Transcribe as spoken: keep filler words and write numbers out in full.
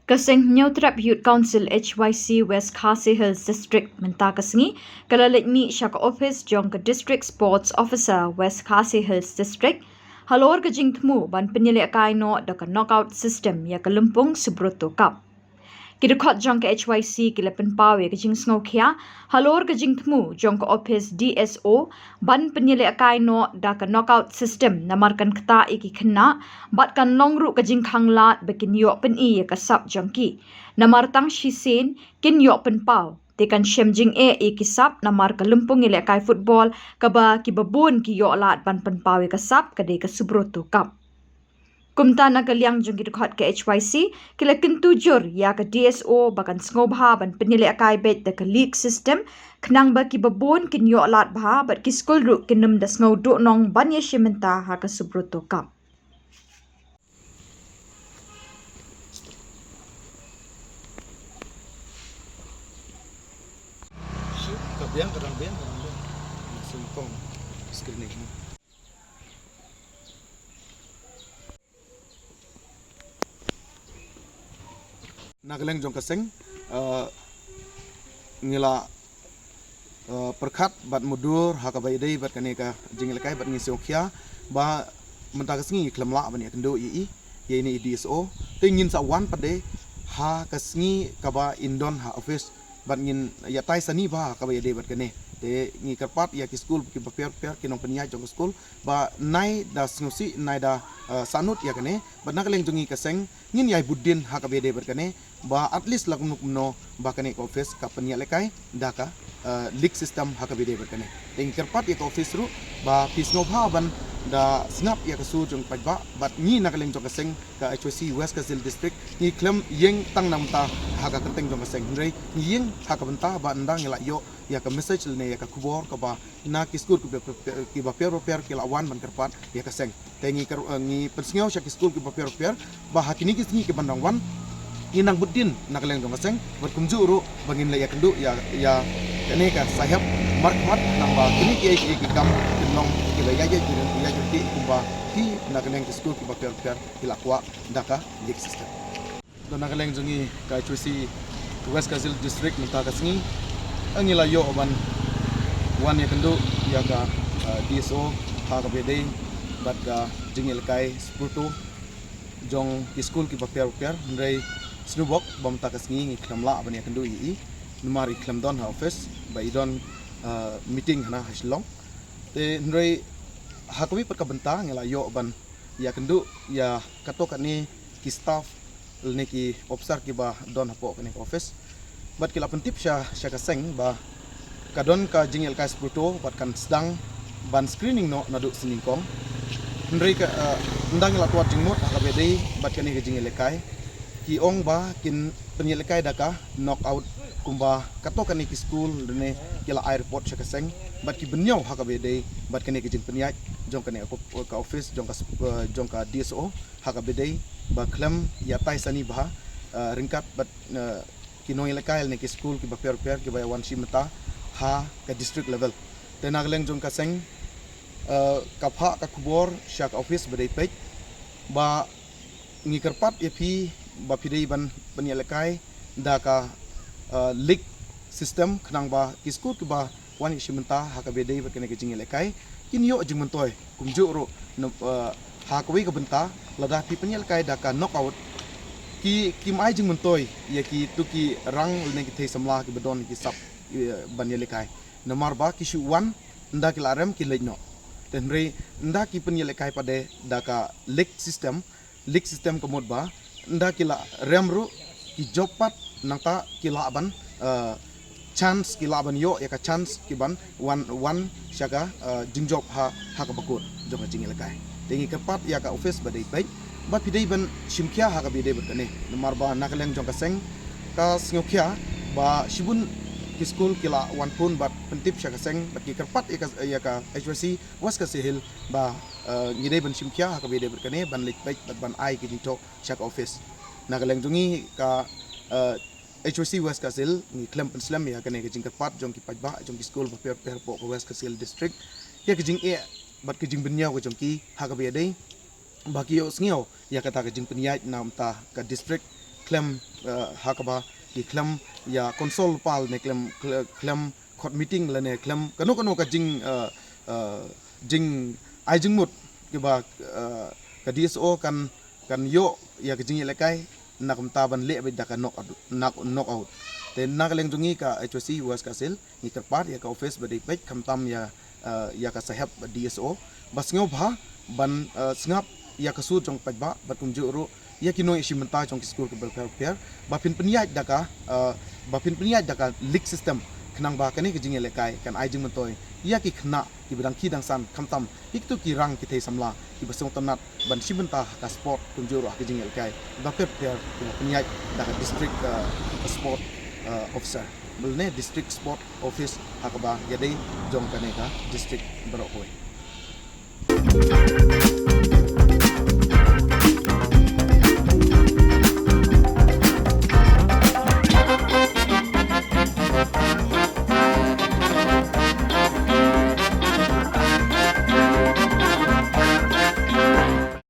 Ka Seng Hynñiewtrep Youth Council H Y C West Khasi Hills District mynta ka sngi ka la leit mih sha ka ophis jong ka District Sports Officer West Khasi Hills District halor ka jingthmu ban pynïalehkai noh da ka knockout system ïa ka Lympung Subroto Cup. Ki dkhot jong ka H Y C ki la pynpaw ïa ka jingsngewkhia halor ka jingthmu jong ka ophis D S O ban pynïalehkai noh da ka knockout system namar kan ktah ïa ki khynnah bad kan long ruh ka jingkhang lad ba kin ïoh pyni ïa ka sap jong ki. Namar tang shisien kin ïoh pynpaw te kan shem jingeh ïa ki sap namar ka lympung ïalehkai football kaba kiba bun ki ïoh lad ban pynpaw ïa ka sap ka dei ka Subroto Cup. Kumta na ka liang jong ki dkhot ka H Y C ki la kyntu jur ïa ka D S O ba kan sngewbha ban pynïalehkai beit da ka league system khnang ba kiba bun kin ïoh lad bha bad ki skul ruh kin ym da sngew duhnong ban ïashim bynta ha ka Subroto Cup. Ka biang, ka dang biang, ka dang biang. Sengkong screening. Na ka liang jong ka seng, eh, ngi la, eh, pyrkhat bad mutdur ha kaba ïadei bad kane ka jingïalehkai bad ngi sngewkhia ba mynta ka sngi ngi khlem lah ban ïakynduh ïa i, ïa ine i D S O. Te ngin sa wan pat de ha ka sngi kaba in don ha office bad ngin ïatai sani bha ha kaba ïadei bad kane. Te ngi kyrpad ïa ki skul kiba pher pher, ki nongpynïaid jong ka skul ba nai da sngewsih, nai da, eh, sahnud ïa kane. Bad na ka liang jong ngi ka seng ngin ïai bud dien ha kaba ïadei bad kane ba at least la kumno kumno ba kane ka office ka pynïalehkai da ka, eh, league system ha kaba ïadei bad kane. Te ngi kyrpad ïa ka office ruh ba phi sngewbha ban da sngap ïa ka sur jong paidbah bad ngi na ka liang jong ka seng ka H Y C West Khasi Hills District ngi khlem ïeng tang na bynta ha ka kyrteng jong ka seng, hynrei ngi ïeng ha ka bynta ba ynda ngi la ïoh ïa ka message lane ïa ka khubor kaba na ki skul kiba, kiba pher bapher ki la wan ban kyrpad ïa ka seng. Te ngi kyr-, eh, ngi pynsngew sha ki skul kiba pher bapher ba ha kine ki sngi kiban dang wan ngin nang bud dien na ka liang jong ka seng bad kumjuh ruh ba ngin leit ïakynduh ïa, ïa kane ka sahep markhmat, nang ba kine kiei kiei ki kam kin long kiba ïaid ïaid, ïaid ïaid kumba ki na ka liang ki skul kiba pher bapher ki la kwah da ka league system. Don na ka liang jong ngi ka H Y C West Khasi Hills District mynta ka sngi, eh, ngi la ïoh ban wan ïakynduh ïa ka, eh, D S O ha kaba ïadei bad ka jingïalehkai Subroto jong ki skul kiba pher bapher, hynrei sngewbok ba mynta ka sngi ngi khlem lah ban ïakynduh ïa i namar i khlem don ha office ba i don, eh, meeting hana ha Shillong. Te hynrei ha kawei pat ka bynta ngi la ïoh ban ïakynduh ïa kato kane ki staff lane ki ophisar kiba don hapoh kane ka office. Bad ki la pyntip sha, sha ka seng ba ka don ka jingïalehkai Subroto bad kan sdang ban screening noh naduh sngi nyngkong. Hynrei ka, eh, ynda ngi la twad jingmut ha kaba ïadei bad kane ka jingïalehkai, ki ong ba kin pynïalehkai da ka knockout kumba kato kane ki skul lane ki la ai report sha ka seng bad ki bynñiew ha kaba ïadei bad kane ka jingpynïaid jong kane ka, ka office jong ka, eh, jong ka D S O ha kaba ïadei ba khlem ïatai sani bha, eh, ryngkat bad, eh, ki nongïalehkai lane ki skul kiba pher bapher kiba ïa wan shim bynta ha ka district level. Te na ka liang jong ka seng, eh, ka phah ka khubor sha ka office ba dei peit ba ngi kyrpad ïa phi ba phi dei ban pynïalehkai da ka, eh, league system khnang ba ki skul kiba wan ïashim bynta ha kaba ïadei bad kane ka jingïalehkai kin ïoh jingmyntoi. Kumjuh ruh, eh, ha kawei ka bynta lada phi pynïalehkai da ka knockout ki, kim ai jingmyntoi ïa kito ki rank lane ki thei samla kiba don ki sap, eh, ban ïalehkai. Namar ba ki shu wan, ynda ki la rem ki leit noh. Te hynrei ynda ki pynïalehkai pat de da ka league system, league system ka mut ba ynda ki la rem ruh ki jop pat nangta ki lah ban, eh, chance, ki lah ban ïoh ïa ka chance ki ban wan, wan sha ka, eh, jingjop ha, ha kaba kut jong ka jingïalehkai. Te ngi kyrpad ïa ka office ba dei peit ba phi dei ban shim khia ha kaba ïadei bad kane namar ba na ka liang jong ka seng ka sngewkhia ba shibun ki skul ki la wan phone bad pyntip sha ka seng bad ki kyrpad ïa ka, ïa ka H Y C West Khasi Hills ba, eh, ngi dei ban shim khia ha kaba ïadei bad kane ban leit peit bad ban ai ka jingthoh sha ka office. Na ka liang jong ngi ka, eh, H Y C West Khasi Hills ngi khlem pynslem ïa kane ka jingkyrpad jong ki paidbah jong ki skul bapher bapher hapoh ka West Khasi Hills District ïa ka jingeh bad ka jingbynñiew ka jong ki ha kaba ïadei ba ki ïohsngew ïa kata ka jingpynïaid na bynta ka district khlem, eh, ha kaba ki khlem ïa consult pal ne khlem, khle-, khlem khot meeting lane khlem kano kano ka jing, eh, eh, jing ai jingmut kiba, eh, ka D S O kan, kan ïoh ïa ka jingïalehkai na ka bynta ban leh beit da ka knock, knock, knockout. Te na ka liang jong ngi ka H Y C West Khasi Hills ngi kyrpad ïa ka office ba dei peit khamtam ïa, eh, ïa ka sahep D S O ba sngewbha ban, eh, sngap ïa ka sur jong paidbah bad kumjuh ruh ïa ki nongshim bynta jong ki skul kiba pher pher ba phin pynïaid da ka, eh, ba phin pynïaid da ka league system khnang ba kane ka jingïalehkai kan ai jingmyntoi ïa ki khynnah kiba dang ki dang san khamtam ïa kito ki rang ki thei samla kiba sngewtynnat ban shim bynta ha ka sport kumjuh ruh ha ka jingïalehkai ba pher pher kiba pynïaid da ka district, eh, sport, eh, officer lane district sport office ha kaba ïadei jong kane ka district baroh kawei.